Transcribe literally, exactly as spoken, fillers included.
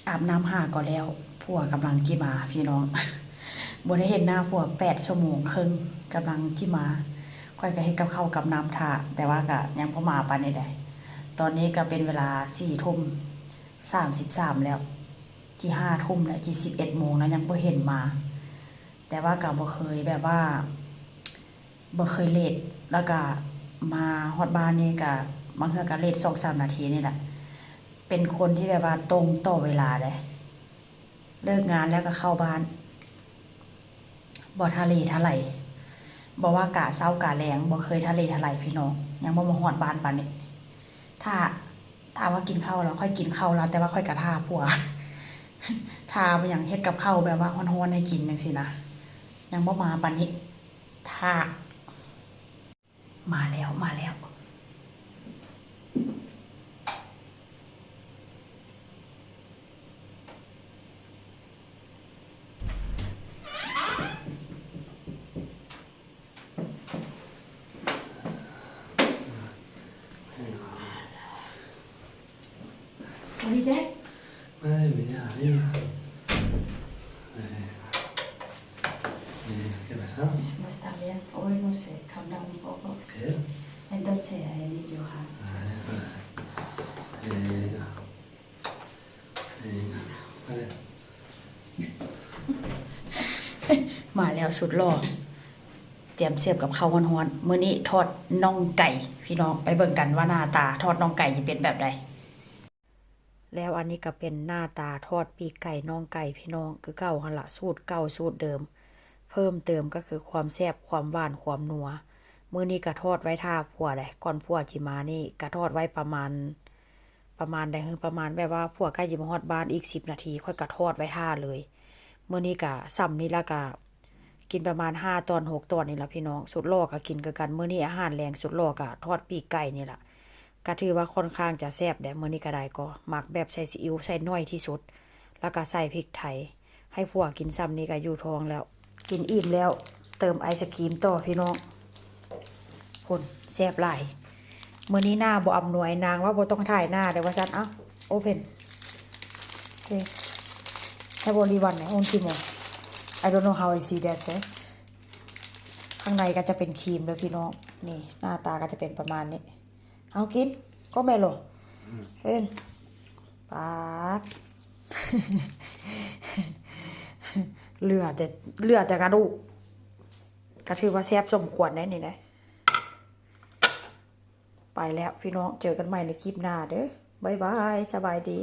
อาบน้ำหาก็แล้ว ผัวกำลังจิมาพี่น้อง บ่ได้เห็นหน้าผัวแปดชั่วโมงครึ่ง กำลังจิมา ข้อยก็เฮ็ดกับข้าวกับน้ำถ่า แต่ว่าก็ยังบ่มาปานใด ตอนนี้ก็เป็นเวลาสี่ทุ่มสามสิบสามแล้ว จิห้าทุ่มแล้ว จิสิบเอ็ดโมงแล้ว ยังบ่เห็นมา แต่ว่าก็บ่เคยแบบว่า บ่เคยเลต แล้วก็มาฮอดบ้านนี่ก็บางเทื่อก็เลตสองสามนาทีนี่แหละ เป็นคนที่แบบว่าตรงต่อเวลาเด้ เลิกงานแล้วก็เข้าบ้าน บ่ทะเลทลาย บ่ว่ากะเช้ากะแลง บ่เคยทะเลทลายพี่น้อง ยังบ่มาฮอดบ้านปานนี้ ถ้า ถ้าว่ากินข้าวแล้ว ข้อยกินข้าวแล้ว แต่ว่าข้อยก็ท่าผัว ท่าบ่หยัง เฮ็ดกับข้าวแบบว่าร้อนๆให้กินจั่งซี้นะ ยังบ่มาปานนี้ ท่า มาแล้ว มาแล้ว What is that? Ay, mira, mira. Eh, eh, ¿qué pasa? No está bien. Hoy no sé, calma un poco. ¿Qué? Entonces, I need your hand. Eh, eh, eh, vale. มาแล้วสุดหล่อ เตรียมเสิร์ฟกับข้าวร้อนๆ มื้อนี้ทอดน่องไก่ พี่น้องไปเบิ่งกันว่าหน้าตาทอดน่องไก่จะเป็นแบบใด แล้วอันนี้ก็เป็นหน้าตาทอดปีกไก่น่องไก่พี่น้อง คือเก่าหั่นละ สูตรเก่าสูตรเดิม เพิ่มเติมก็คือความแซ่บ ความหวาน ความนัว มื้อนี้ก็ทอดไว้ท่าผัวเลย ก่อนผัวจิมานี่ก็ทอดไว้ประมาณ ประมาณใด คือประมาณแบบว่าผัวใกล้จิมาฮอดบ้านอีกสิบนาที ข้อยก็ทอดไว้ท่าเลย มื้อนี้ก็ส่ำนี้ละก็ กินประมาณห้าตอนหกตอนนี่ละพี่น้อง สุดหล่อก็กินคือกัน มื้อนี้อาหารแลงสุดหล่อก็ทอดปีกไก่นี่ละ ก็ถือว่าค่อนข้างจะแซ่บแหละ มื้อนี้ก็ได้ ก็หมักแบบใส่ซีอิ๊วใส่น้อยที่สุด แล้วก็ใส่พริกไทย ให้ผัวกินส่ำนี้ก็อยู่ท้องแล้ว กินอิ่มแล้ว เติมไอศกรีมต่อพี่น้อง คนแซ่บหลาย มื้อนี้หน้าบ่อำนวย นางว่าบ่ต้องถ่ายหน้า แต่ว่าซั่น เอ้า open. Okay. Have only one, eh? Only more. I don't know how I see that, eh? ข้างในก็จะเป็นครีมเด้อพี่น้อง นี่หน้าตาก็จะเป็นประมาณนี้ เอากิน ก็แม่นโล เห็น ปาด เหลือแต่ เหลือแต่กระดูก ก็ถือว่าแซ่บสมควรได้นี่นะ ไปแล้วพี่น้อง เจอกันใหม่ในคลิปหน้าเด้อ บ๊ายบาย สบายดี